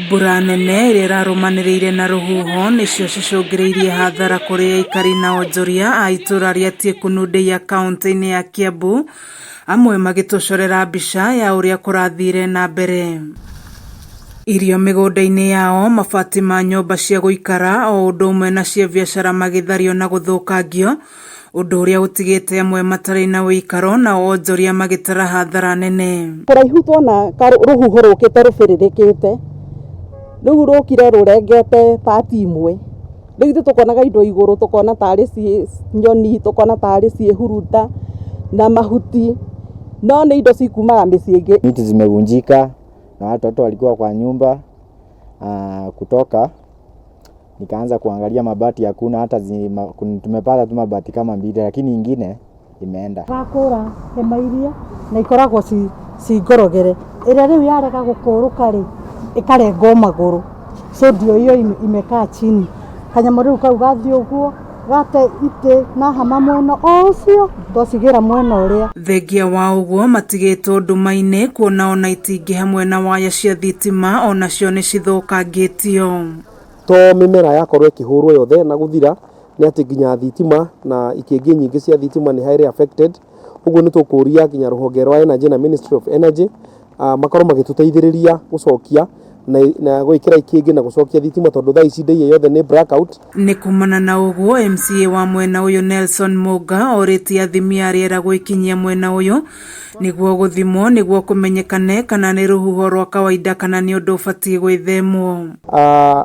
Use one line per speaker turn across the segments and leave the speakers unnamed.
Mbura nene ĩrĩa ĩrarũmanĩrĩire na rũhuho nĩcio cicũngĩrĩirie hathara kũrĩ aikari na onjoria a itũra rĩa Tieku Ndeiya kaunti-inĩ ya Kiambu, amwe magĩtũcorera mbica ya ũrĩa kũrathire na mbere. Irio mĩgũnda-inĩ yao, mabati ma nyũmba cia gũikara o ũndũ ũmwe na cia biacara magĩthario na gũthũkangio, ũndũ ũrĩa ũtigĩte amwe matarĩ na ũikaro nao onjoria magĩtara hathara nene.
Kũraihu tuona rũhuho rũkĩte rũbĩrĩrĩkĩte, rĩu rũkire rũrengete part imwe, rĩu ithuĩ tũkonaga indo igũrũ tũkona tarĩ nyoni, tũkona tarĩ ciĩhuruta na mahuti, no nĩ indo cikumaga mĩciĩ ĩngĩ.
Miti zimevunjika na watoto walikuwa kwa nyumba kutoka nikaanza kuangalia mabati hakuna hata tumepata tu mabati kama mbili lakini ingine imeenda.
Gakũra hema iria na ikoragwo ci ngorogere ĩrĩa rĩu yarega gũkũrũka rĩ ĩkarengwo magũrũ, so ndio hiyo imekaa chini. Kanyamũ rĩu kau gathiĩ ũguo gate itĩ na hama mwena o ũcio twacigĩra mwena ũrĩa.
Thengia wa ũguo matigĩtwo nduma-inĩ kuona ona itingĩ hamwe na waya cia thitima onacio nĩcithũkangĩtio.
To mĩmera yakorwo ĩkĩhũrwo yothe na gũthira, nĩ atĩ nginya thitima na ikĩngĩ nyingĩ cia thitima nĩ highly affected. Ũguo nĩ tũkũria nginya rũhonge rwa Energy na Ministry of Energy makorwo magĩtũteithĩrĩria gũcokia na gwĩkĩra ikĩngĩ na gũcokia thitima tondũ thaa ici Ndeiya yothe nĩ blackout.
Nĩ kumana na ũguo MCA wa mwena ũyũ Nelson Mũnga orĩtie athimi a rĩera gwĩkinyia mwena ũyũ nĩguo gũthimwo nĩguo kũmenyekane kana nĩ rũhuho rwa kawaida kana nĩ ũndũ ũbatiĩ gwĩthemwo.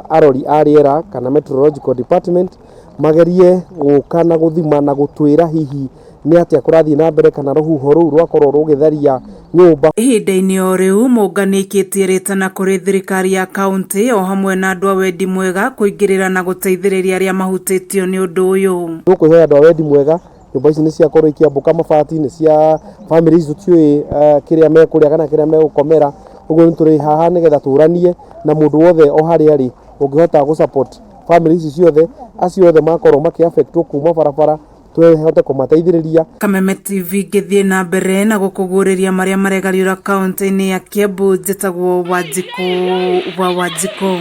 Arori a rĩera kana Meteorological Department magerie gũka na gũthima na gũtwĩra hihi nĩ atĩa kũrathiĩ na mbere kana rũhuho rũu rwakorwo rũgĩtharia nyũmba.
Ihinda-inĩ o rĩu Mũnga nĩaikĩtie rĩtana kũrĩ thirikari ya kaunti o hamwe na andũ a wendi mwega kũingĩrĩra na gũteithĩrĩria arĩa mahutĩtio nĩ ũndũ ũyũ.
Tũkwĩhoya andũ a wendi mwega, nyũmba ici nĩ ciakorwo ikĩambũka mabati, nĩ cia bamĩrĩ ici tũtiũĩ kĩrĩa mekũrĩa kana kĩrĩa megũkomera, ũguo nĩ tũrĩ haha nĩgetha tũranie na mũndũ wothe o harĩa arĩ ũngĩhota gũ support bamĩrĩ ici ciothe, acio othe makorwo makĩ affect wo kuma barabara tũhote kũmateithĩrĩria.
Kameme TV ngĩthiĩ na mbere na gũkũguũrĩria marĩa maregariũra kaunti-inĩ ya Kiambu, njĩtagwo Wanjikũ wa Wanjikũ.